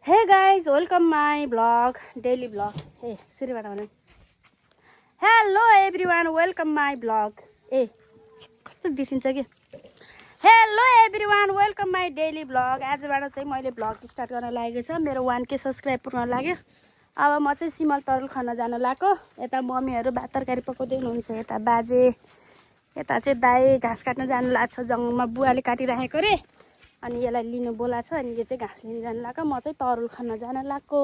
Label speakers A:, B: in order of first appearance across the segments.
A: Hey guys, welcome my vlog, daily vlog. Hey, Siri bata भन्नु. Hello everyone, welcome my vlog. ए कस्तो बिर्सिन्छ के. Hello everyone, welcome my daily vlog. आजबाट चाहिँ मैले vlog start गर्न लागेको छ. मेरो 1k सब्स्क्राइब पुग्न लाग्यो. अब म चाहिँ सिमल तरुल खान जान लागेको. यता मम्मीहरु भात तरकारी पकाउँदै हुनुहुन्छ. यता बाजे, यता चाहिँ दाइ घाँस काट्न जान लाग्छ. जंगलमा बुवाले काटिराखेको रे. अनि यसलाई लिनु बोलाछ. अनि यो चाहिँ घाँस लिन जान लाग्यो. म चाहिँ तरुल खान जान लागेको.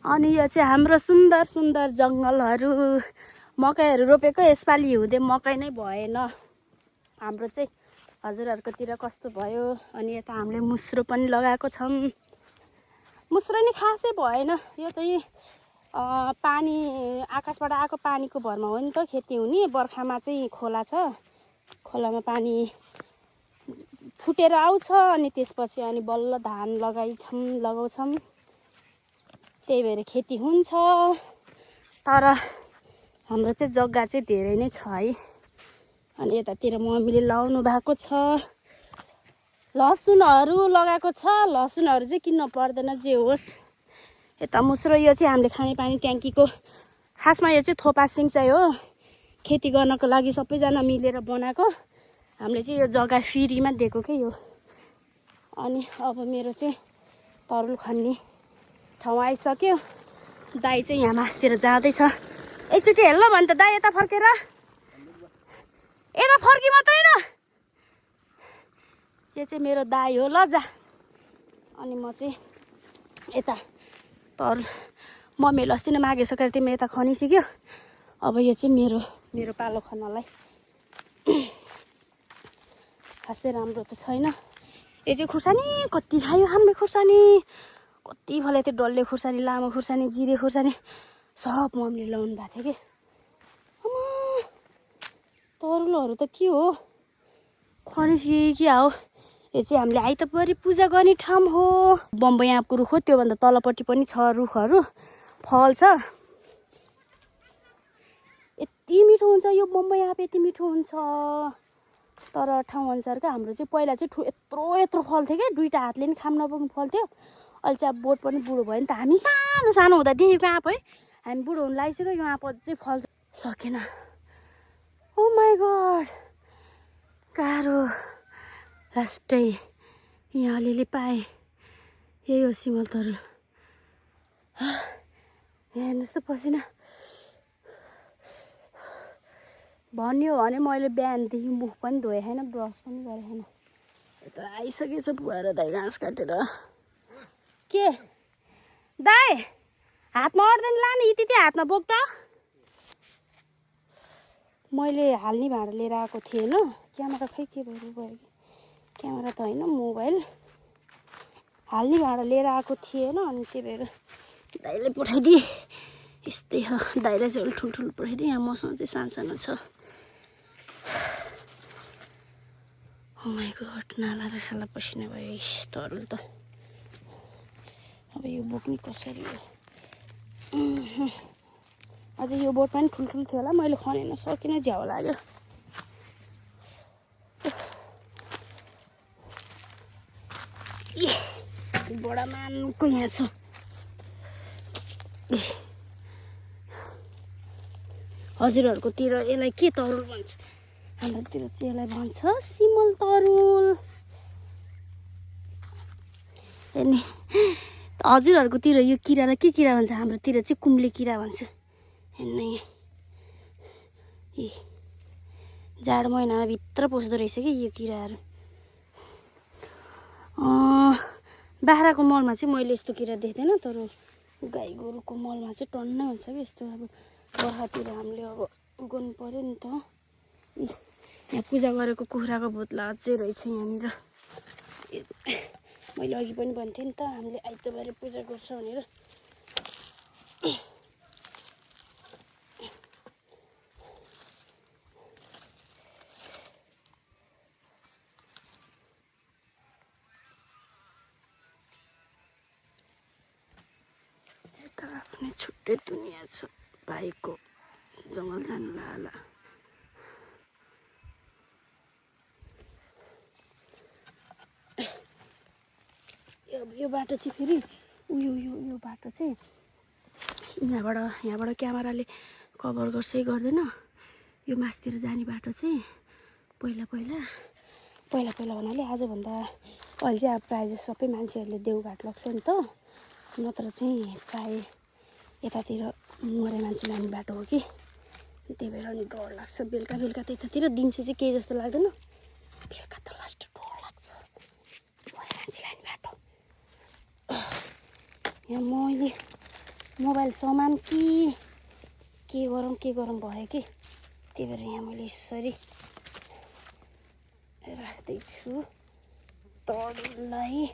A: अनि यो चाहिँ हाम्रो सुन्दर सुन्दर जंगलहरु, मकैहरु रोपेको. यसपालि हिउँदे मकै नै भएन हाम्रो चाहिँ. हजुरहरुकोतिर कस्तो भयो? अनि यता हामीले मुस्रो पनि लगाएको छौं. मुस्रो नि खासै भएन. यो चाहिँ पानी आकाशबाट आएको पानीको भरमा हो नि त खेती हुने. बर्खामा चाहिँ खोला छ. खोलामा पानी फुटेर आउँछ. अनि त्यसपछि अनि बल्ल धान लगाउँछौं. त्यही भएर खेती हुन्छ. तर हाम्रो चाहिँ जग्गा चाहिँ धेरै नै छ है. अनि यतातिर मम्मीले लाउनु भएको छ. लसुनहरु लगाएको छ. लसुनहरु चाहिँ किन्न पर्दैन जे होस्. यता मुस्रो यो चाहिँ हामीले खाने पानी ट्याङ्कीको खासमा यो चाहिँ थोपा सिंचाइ हो. खेती गर्नको लागि सबैजना मिलेर बनाएको. हामीले चाहिँ यो जग्गा फ्रीमा दिएको के यो. अनि अब मेरो चाहिँ तरुल खन्ने ठाउँ आइसक्यो. दाइ चाहिँ यहाँ मासतिर जाँदैछ. एकचोटि हेल्लो भन् त दाइ. यता फर्केर यता फर्की मात्रै न. यो चाहिँ मेरो दाइ हो ल जा. अनि म चाहिँ यता तरुल मम्मीले अस्ति नै मागिसकेर तिमी यता खनिसिक्यो. अब यो चाहिँ मेरो पालो खन्नलाई. खासै राम्रो त छैन. यो चाहिँ खुर्सानी कति खायो हामीले. खुर्सानी कति फले त्यो डल्ले खुर्सानी, लामो खुर्सानी, जिरे खुर्सानी सब मम्मीले लाउनु भएको थियो के. तरुलहरु त के हो खनिसी के हो. यो चाहिँ हामीले आइतबारी पूजा गर्ने ठाउँ हो. बम्बई आँपको रुख हो. त्यो भन्दा तलपट्टि पनि छ रुखहरु. फल्छ. यति मिठो हुन्छ यो बम्बई आँप. यति मिठो हुन्छ. तर ठाउँ अनुसारको हाम्रो चाहिँ पहिला चाहिँ यत्रो फल्थ्यो के. दुईटा हातले नि खाम नपुग्नु फल्थ्यो. अहिले चाहिँ अब बोट पनि बुढो भयो नि त. हामी सानो सानो हुँदा देखेको आँप है. हामी बुढो हुन लागिसक्यो. यो आँप चाहिँ फल्छ सकेन. ओ माई गॉड गाह्रो. लास्टै यहाँ अलिअलि पाएँ. यही हो सिमल तरुल. हेर्नुहोस् त पसिना भन्यो भने मैले बिहानदेखि मुख पनि धोए छैन, ब्रस पनि गरे छैन. यता आइसकेछ बुवा र दाइ घाँस काटेर. के दाइ हातमा अट्दैन लाने. यति हातमा बोक त. मैले हाल्ने भाँडा लिएर आएको थिएन. क्यामेरा खै के भएर गयो. क्यामेरा त होइन मोबाइल. हाल्ने भाँडा लिएर आएको थिएन. अनि त्यही भएर दाइले पठाइदिए. यस्तै हो. दाइलाई चाहिँ अलिक ठुल्ठुलो पठाइदिए. यहाँ मसँग चाहिँ सानो सानो छ. ओ माई गॉड नाला र खाला पसिना भयो तरुल त. अब यो बोक्ने कसरी हो. अझै यो बोट पनि ठुल्ठुलो थियो होला. मैले खनेन सकिनँ. झ्याउ लाग्यो. बडा मानको यहाँ छ. हजुरहरुकोतिर यसलाई के तरुल भन्छ? हाम्रोतिर चाहिँ यसलाई भन्छ सिमल तरुल. अनि हजुरहरुकोतिर यो किरालाई के किरा भन्छ? हाम्रोतिर चाहिँ कुम्ले किरा भन्छ. हेर्नु जाडो महिनामा भित्र पस्दो रहेछ कि यो किराहरू. बाख्राको मलमा चाहिँ मैले यस्तो किरा देख्दैन. तर गाई गोरुको मलमा चाहिँ टन्नै हुन्छ कि यस्तो. अब बर्खातिर हामीले अब गर्नु पर्यो नि त. यहाँ पूजा गरेको कुखुराको भुत्ला अझै रहेछ यहाँनिर. मैले अघि पनि भन्थेँ नि त हामीले आइतबारे पूजा गर्छ भनेर. यता आफ्नै छुट्टै दुनियाँ छ. भाइको जङ्गल जानु होला. यो बाटो चाहिँ फेरि यो बाटो चाहिँ यहाँबाट क्यामेराले कभर गर्छै गर्दैन। यो मासतिर जाने बाटो चाहिँ पहिला भन्नाले आजभन्दा अहिले चाहिँ अब प्रायः जस्तो सबै मान्छेहरूले देउघाट लग्छ नि त, नत्र चाहिँ प्रायः यतातिर मरे मान्छे लाने बाटो हो कि, त्यही भएर नि डर लाग्छ बेलुका त्यतातिर। दिउँसो चाहिँ केही जस्तो लाग्दैन, बेलुका त लास्ट डर लाग्छ मरे मान्छे लाने बाटो। यहाँ मैले मोबाइल सामान के गरौँ भयो कि, त्यही भएर यहाँ मैले यसरी राख्दैछु तरुललाई।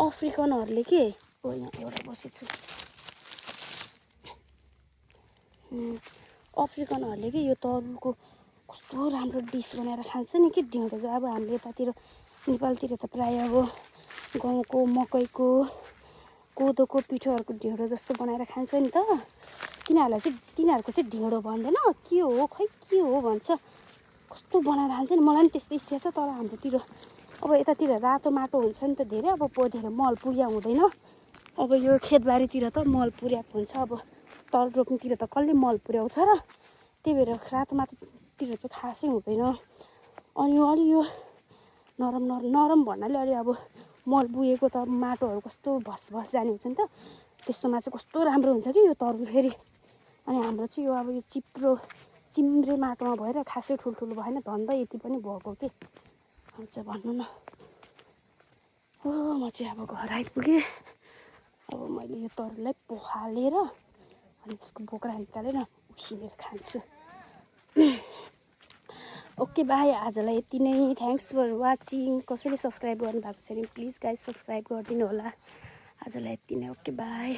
A: अफ्रिकनहरूले के यहाँ एउटा बसेछु, अफ्रिकनहरूले के यो तरुलको कस्तो राम्रो डिस बनाएर खान्छ नि कि ढिँडो चाहिँ। अब हाम्रो यतातिर नेपालतिर त प्रायः अब गहुँको मकैको कोदोको पिठोहरूको ढिँडो जस्तो बनाएर खान्छ नि त। तिनीहरूको चाहिँ ढिँडो भन्दैन, के हो भन्छ, कस्तो बनाएर खान्छ नि। मलाई पनि त्यस्तै इच्छा छ, तर हाम्रोतिर अब यतातिर रातो माटो हुन्छ नि त धेरै, अब धेरै मल पुर्या हुँदैन। अब यो खेतबारीतिर त मल पुर्याएको हुन्छ, अब तल रोप्नेतिर त कसले मल पुर्याउँछ र, त्यही भएर रातो माटोतिर चाहिँ खासै हुँदैन। अनि अलि यो नरम भन्नाले अलि अब मल बुएको त माटोहरू कस्तो भस जाने हुन्छ नि त, त्यस्तोमा चाहिँ कस्तो राम्रो हुन्छ कि यो तरुल फेरि। अनि हाम्रो चाहिँ यो अब यो चिम्रे माटोमा भएर खासै ठुल्ठुलो भएन, धन्दा यति पनि भएको के हुन्छ भन्नु न। म चाहिँ अब घर आइपुगेँ। अब मैले यो तरुललाई पोखालेर अनि त्यसको बोक्रा निकालेर उसिनेर खान्छु। ओके बाई, आजलाई यति नै। Thanks for watching. कसैले सब्सक्राइब गर्नुभएको छ भने प्लिज गाइज सब्सक्राइब गरिदिनु होला। आजलाई यति नै, ओके बाई।